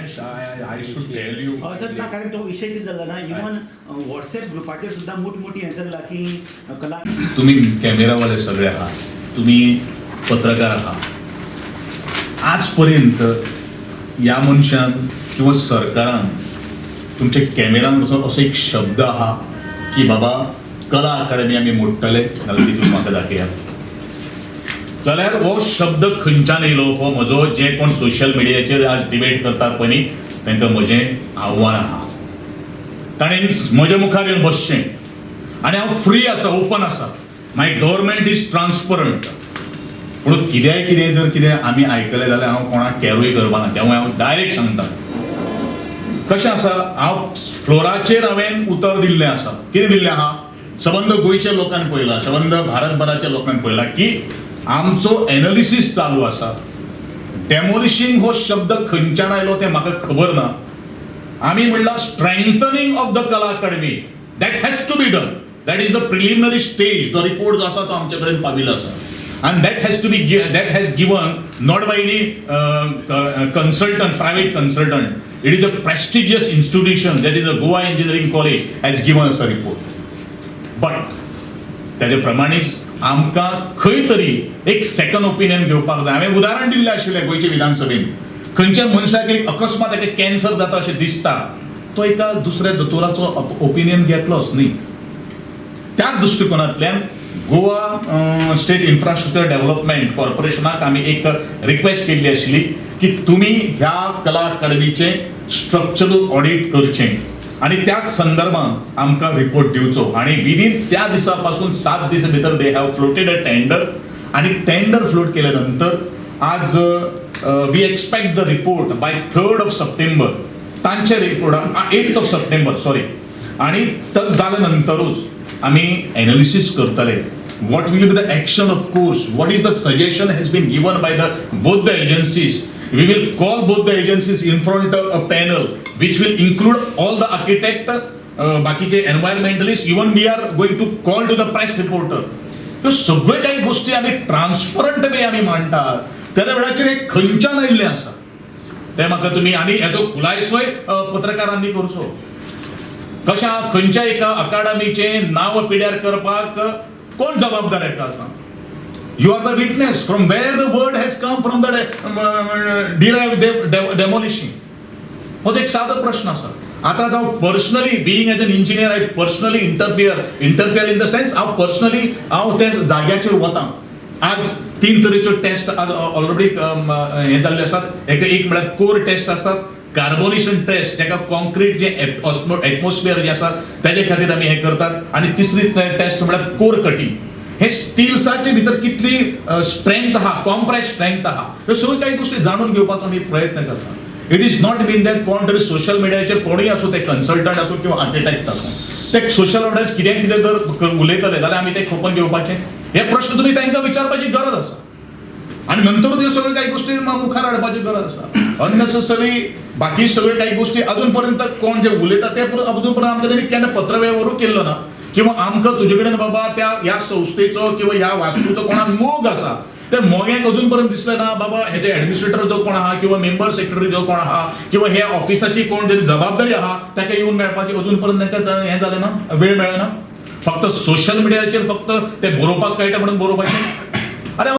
I should tell you. असत ना, कारण तो विशय कितें जालो ना, इवन वॉट्सएप ग्रुपाचेर सुद्दां मोठमोठी हें चल्लां की कला तुम्ही कॅमेरावाले सगळे आहात, तुम्ही पत्रकार आहात. आजपर्यंत ह्या मनशान किंवा सरकारान तुमच्या कॅमेरान असो असो एक शब्द आहा की बाबा कला अकादमी आमी मोडटले, नाल्यार ती तुमी म्हाका दाखयात. जाल्यार हो शब्द खंयच्यान येयलो हो म्हजो, जे कोण सोशल मिडियाचेर आज डिबेट करतात पळय न्ही, तांकां म्हजें आव्हान आहा, ताणें म्हज्या मुखार येवन बसचें आनी हांव फ्री आसा, ओपन आसा. My government is transparent. पूण कित्याय कितें जर कितें आमी आयकलें जाल्यार हांव कोणाक कॅरूय करपाना. त्यामुळे हांव डायरेक्ट सांगता कशें आसा. हांव फ्लोराचेर हांवें उतर दिल्लें आसा. कितें दिल्लें आहा? सबंद गोंयच्या लोकांक पळयला, सबंद भारतभराच्या लोकांक पळयला की आमचो एनालिसीस चालू आसा. डेमोलिशींग हो शब्द खंयच्यान आयलो तें म्हाका खबर ना. आमी म्हणलां strengthening of the Kala Akademi, that has to be done. That is the preliminary stage. जो रिपोर्ट जो आसा तो आमचे कडेन पाविल्लो आसा आनी that has given not by any consultant, private consultant. It is a prestigious institution, that is a Goa Engineering College, has given us a report. But त्याचे प्रमाणेच आमकां खंय तरी एक सेकंड ओपिनियन घेवपाक जाय. हांवें उदाहरण दिल्लें आशिल्लें गोंयचे विधानसभेन, खंयच्या मनशाक एक अकस्मात एका कॅन्सर जाता अशें दिसता, तो एका दुसऱ्या दोतोराचो ओपिनियन घेतलोच न्ही. त्या दृश्टिकोनांतल्यान गोवा स्टेट इन्फ्रास्ट्रक्चर डेव्हलपमेंट कॉर्पोरेशनाक आमी एक रिक्वेस्ट केल्ली आशिल्ली की तुमी ह्या कला अकादमीचें स्ट्रक्चरल ऑडिट करचें आनी त्या संदर्भात आमकां रिपोर्ट दिवचो. आनी विदीन त्या दिसा पासून 7 दीस भितर they have floated a tender. आनी टेंडर फ्लोट केल्या नंतर आज we expect the report by 3rd of September. तांचे report 8th of September, sorry. आणि तर जाल्या नंतरूच आमी एनालिसीस करतले what will be the action. Of course, what is the suggestion has been given by the both the agencies, we will call both the agencies in front of a panel which will include all the architect, बाकीचे environmentalist. Even we are going to call to the press reporter. ह्यो सगळ्यो काही गोष्टी आमी transparent बी आमी मांडटात. त्या वेळाचेर एक खंयच्यान आयिल्लें आसा तें म्हाका तुमी आनी हेजो खुलासोय पत्रकारांनी करचो. कशा खंयच्या एका अकादमीचें नांव पिड्यार करपाक कोण जबाबदार हेका आतां? You are the witness from where the word has come from, the derive demolishing. हो एक सादो प्रश्न आसा. आतां जावं personally, being as an engineer, I personally interfere in the sense हांव पर्सनली हांव त्या जाग्याचेर वता. आज तीन तरेच्यो टेस्ट आज ऑलरेडी हे जाल्ले आसात. एक एक म्हळ्यार कोर टेस्ट आसात, कार्बोनेशन टेस्ट जाका कॉन्क्रीट जे एटमॉस्फियर जे आसा तेजे खातीर आमी हें करतात, आनी तिसरी टेस्ट म्हळ्यार कोर कटिंग. हे स्टिल्साचे भितर कितली स्ट्रेंथ आहा, कॉम्प्रेस स्ट्रेंथ आहा, ह्यो सगळ्यो काही गोष्टी जाणून घेवपाचो आमी प्रयत्न करता. It is not mean that कोण तरी सोशल मिडियाचेर कोणूय आसूं, ते कन्सल्टंट आसूं किंवा आर्किटेक्ट आसूं, ते सोशल मिडियार कितें कितें जर उलयतले जाल्यार आमी ते खपोवन घेवपाचे? हे प्रश्न तुमी तांकां विचारपाची गरज आसा आणि नंतर त्यो सगळ्यो काही गोष्टी मुखार हाडपाची गरज आसा. अननेसेसरी बाकी सगळ्यो काही गोष्टी अजून पर्यंत कोण जे उलयता ते अजून पर्यंत आमकां तेणी केन्ना पत्रवेव्हारूय केल्लो ना किंवा आमकां तुजे कडेन बाबा त्या ह्या संस्थेचो किंवा ह्या वास्तूचो कोणाक मोग आसा, ते मोग्याक अजून पर्यंत दिसलें ना. बाबा हेजे एडमिनिस्ट्रेटर जो कोण आहा किंवा मेंबर सेक्रेटरी जो कोण आहा किंवा ह्या ऑफिसाची कोण तरी जबाबदारी आहा, ताका येवन मेळपाची अजून पर्यंत तांकां हें जालें ना, वेळ मेळना. फक्त सोशल मिडियाचेर फक्त ते बरोवपाक कळटा म्हणून बरोवपाचें.